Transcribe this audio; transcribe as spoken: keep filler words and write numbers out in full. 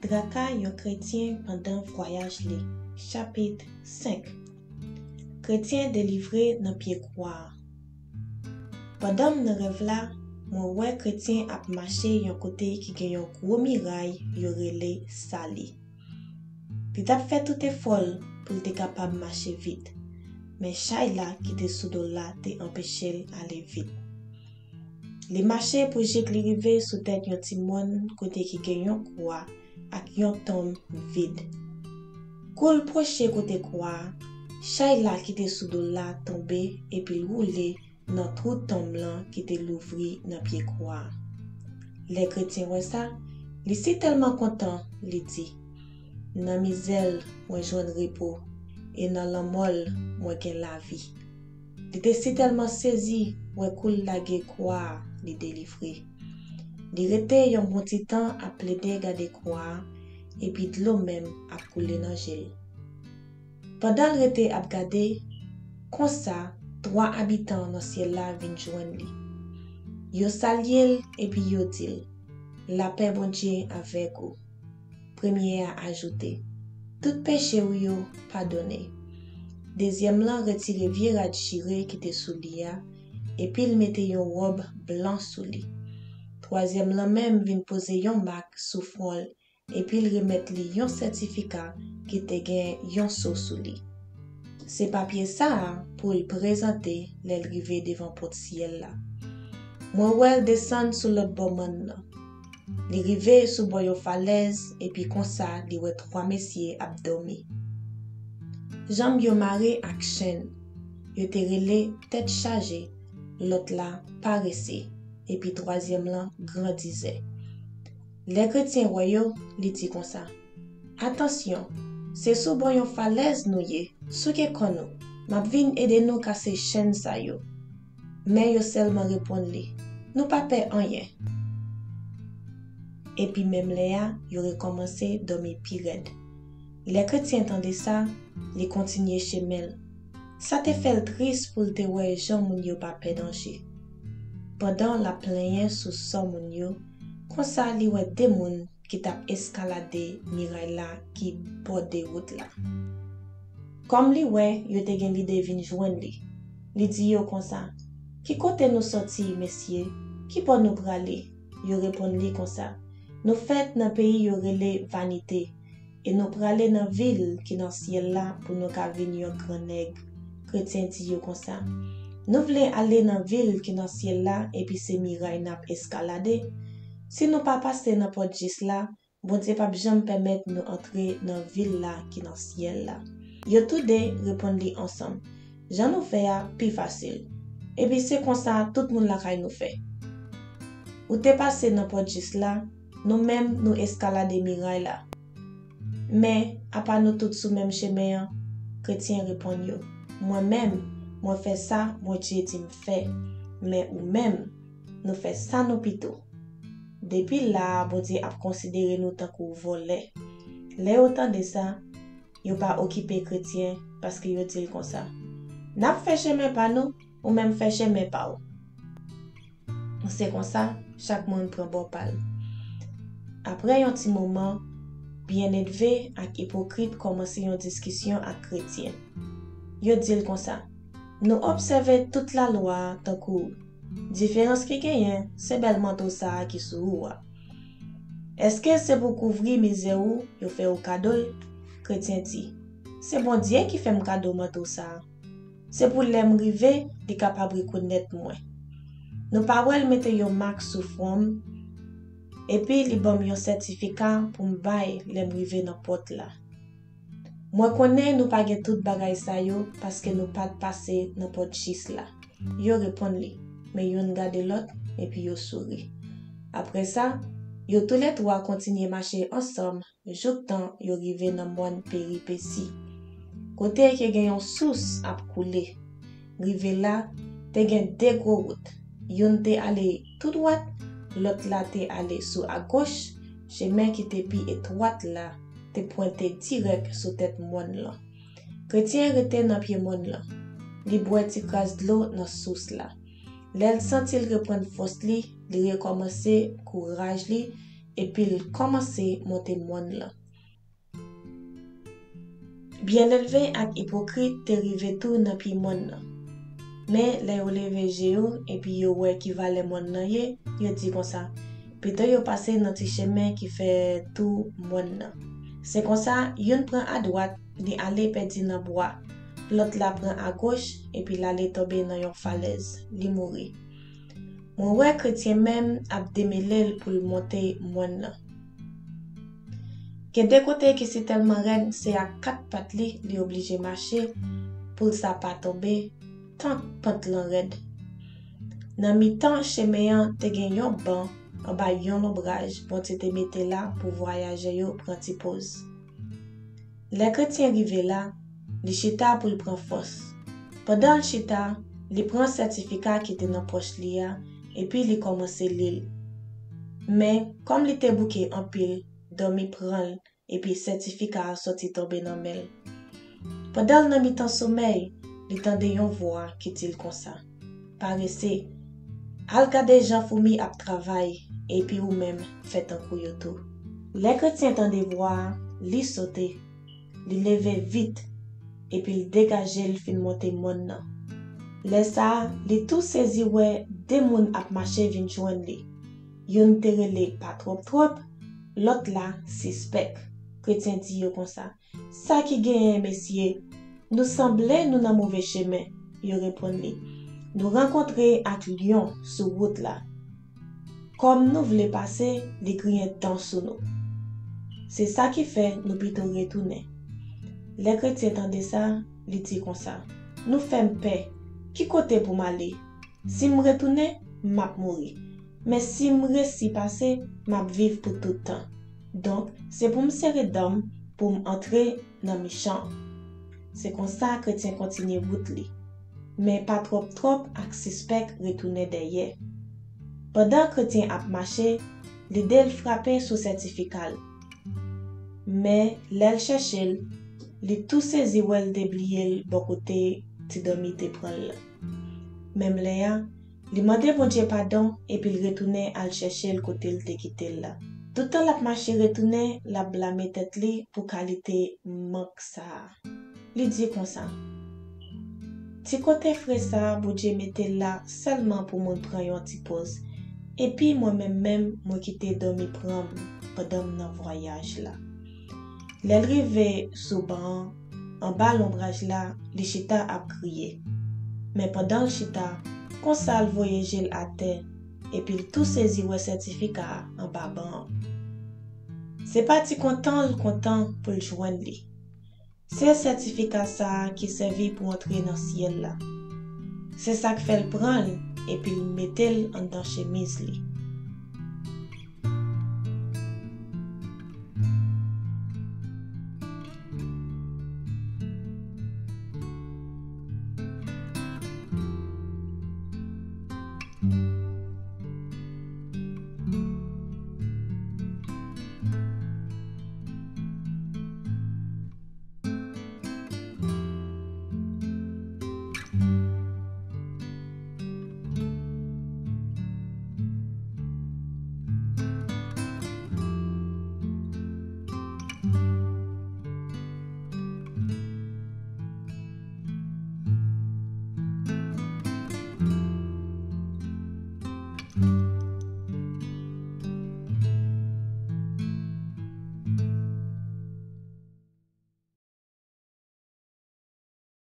Traka yon kretyen pandan vwayaj li. Chapit senk. Kretyen delivre nan pye kwa a. Pandan m nan rèv la, mwen wè kretyen ap mache yon kote ki gen yon gwo miray yo rele Sali. Li t ap fè tout efò l pou l te kapab mache vit, men chay la ki te sou do l la te anpeche l ale vit. Li mache pou jik li rive sou tèt yon ti mòn kote ki gen yon kwa ak yon tonm vid. Kou l pwoche kote kwa a, chay la ki te sou do l la tonbe epi l woule nan twou tonm lan ki te louvri nan pye kwa a. Lè kretyen wè sa, li sitèlman kontan, li di, "Nan mizè l, mwen jwenn repo, e nan lanmò l, mwen gen lavi." Li te sitèlman sezi wè kou l lage kwa a, li delivre. Li rete yon bon ti tan ap plede gade kwa a, epi dlo menm ap koule nan je l. Pandan l rete ap gade, konsa, twa abitan nan syèl la vin jwenn li. Yo salye l epi yo di l, "Lapè Bondye avèk ou." Premye a ajoute, "Tout peche w yo padone." Dezyèm lan retire vye rad chire ki te sou li a, epi l mete yon wòb blan sou li. Twazyèm lan menm vin poze yon mak sou fwon l, epi l remèt li yon sètifika ki te gen yon so sou li. Se papye sa a pou l prezante lè l rive devan pòt syèl la. Mwen wè l desann sou lòt bò mòn nan. Li rive sou bò yon falèz, epi konsa li wè twa mesye ap dòmi. Janm yo mare ak chenn. Yo te rele Tèt Chaje, lòt la Parese, epi twazyèm lan Grandizè. Lè kretyen wè yo, li di konsa, "Atansyon, se sou bò yon falèz nou ye, souke kò nou, m ap vin ede nou kase chenn sa yo." Men yo sèlman reponn li, "Nou pa pè anyen." Epi menm lè a, yo rekòmanse dòmi pi rèd. Lè kretyen tande sa, li kontinye chemen l. Sa te fè l tris pou l te wè jan moun yo pa pè danje. Pandan l ap plenyen sou sò moun yo, konsa li wè de moun ki t ap eskalade miray la ki bòde wout la. Kòm li wè yo te gen lide vin jwenn li, li di yo konsa, "Ki kote nou sòti, mesye? Ki bò nou prale?" Yo reponn li konsa, "Nou fèt nan peyi yo rele Vanite, e nou prale nan vil ki nan syèl la pou nou ka vin yon gran nèg." Kretyen di yo konsa, "Nou vle ale nan vil ki nan syèl la, epi se miray n ap eskalade. Si nou pa pase nan pòt jis la, Bondye p ap janm pèmèt nou antre nan vil la ki nan syèl la." Yo toude reponn li ansanm, "Jan nou fè a pi fasil, epi se konsa tout moun lakay nou fè. Ou te pase nan pòt jis la, nou menm nou eskalade miray la. Men, apa nou tout sou menm chemen an?" Kretyen reponn yo, "Mwen menm, mwen fè sa Bondye di m fè, men ou menm, nou fè sa nou pito. Depi la a, Bondye ap konsidere nou tankou vòlè." Lè yo tande sa, yo pa okipe kretyen, paske yo di l konsa, "N ap fè chemen pa nou, ou menm fè chemen pa w." Se konsa, chak moun pran bò pa l. Apre yon ti moman, byennedve ak ipokrit kòmanse yon diskisyon ak kretyen. Yo di l konsa, "Nou obsève tout lalwa a tankou ou. Diferans ki genyen, se bèl manto sa a ki sou ou a. Èske se pou kouvri mizè ou yo fè ou kado l?" Kretyen di, "Se Bondye ki fè m kado manto sa a. Se pou lè m rive, li kapab rekonèt mwen. Nou pa wè l mete yon mak sou fwon m, epi li ban m yon sètifika pou m bay lè m rive nan pòt la. Mwen konnen nou pa gen tout bagay sa yo paske nou pa t pase nan pòt jis la." Yo reponn li, men youn gade lòt, epi yo souri. Apre sa, yo toulètwa kontinye mache ansanm jouktan yo rive nan mòn Peripesi, kote ke gen yon sous ap koule. Rive la, te gen de gwo wout. Youn te ale tou dwat, lòt la te ale sou agoch, chemen ki te pi etwat la te pwente dirèk sou tèt mòn lan. Kretyen rete nan pye mòn lan. Li bwè ti kras dlo nan sous la. Lè l santi l reprann fòs li, li rekòmanse kouraj li, epi l kòmanse monte mòn nan. Byenelve ak ipokrit te rive tou nan pye mòn nan. Men lè yo leve je yo epi yo wè ki valè mòn nan ye, yo di konsa, pito yo pase nan ti chemen ki fè tou mòn nan. Se konsa, youn pran adwat, li ale pèdi nan bwa. Lòt la pran agoch, epi l ale tonbe nan yon falèz, li mouri. Mwen wè kretyen menm ap demele l pou l monte mòn nan. Gen de kote ki sitèlman rèd, se ak kat pat li li oblije mache pou l sa pa tonbe, tank pant lan rèd. Nan mitan chemen an, te gen yon ban anba yon lonbraj Bondye te mete la pou vwayajè yo pran ti poz. Lè kretyen rive la, li chita pou l pran fòs. Pandan l chita, li pran sètifika ki te nan pòch li a, epi li kòmanse li l. Men, kòm li te bouke anpil, dòmi pran l, epi sètifika a soti tonbe nan men l. Pandan l nan mitan somèy, li tande yon vwa ki di l konsa, parese, al gade jan foumi ap travay, epi ou menm fè tankou yo tou. Lè kretyen tande vwa a, li sote, li leve vit, epi l degaje l fin monte mòn nan. Lè sa a, li tou sezi wè de moun ap mache vin jwenn li. Youn te rele pa twòp twòp, lòt la sispèk. Kretyen di yo konsa, sa ki genyen, mesye? Nou sanble nou nan move chemen, yo reponn li. Nou rankontre ak lyon sou wout la. Kòm nou vle pase, li griyen dan sou nou. Se sa ki fè nou pito retounen. Lè kretyen tande sa, li di konsa, nou fè m pè. Ki kote pou m ale? Si m retounen, m ap mouri. Men si m resi pase, m ap viv pou tout tan. Donk, se pou m sere dan m pou m antre nan mechan. Se konsa kretyen kontinye wout li. Men pa twòp twòp ak sispèk retounen dèyè. Pandan kretyen ap mache, lide l frape sou sètifika l. Men lè l chèche l, li tou sezi wè l te bliye l bò kote ti dòmi te pran l la. Menm lè a, li mande Bondye padon epi l retounen al chèche l kote l te kite l la. Toutan l ap mache retounen, l ap blame tèt li pou kalite mank sa a. Li di konsa, ti kote fre sa a Bondye mete l la sèlman pou moun pran yon ti poz, epi mwen menm menm mwen kite dòmi pran m pandan m nan vwayaj la. Lè l rive sou ban an, anba lonbraj la, li chita ap kriye. Men pandan l chita, konsa l voye je l atè, epi l tou sezi wè sètifika a anba ban an. Se pa ti kontan l kontan pou l jwenn li. Se sètifika sa a ki sèvi pou antre nan syèl la. Se sa k fè l pran l epi l mete l anndan chemiz li.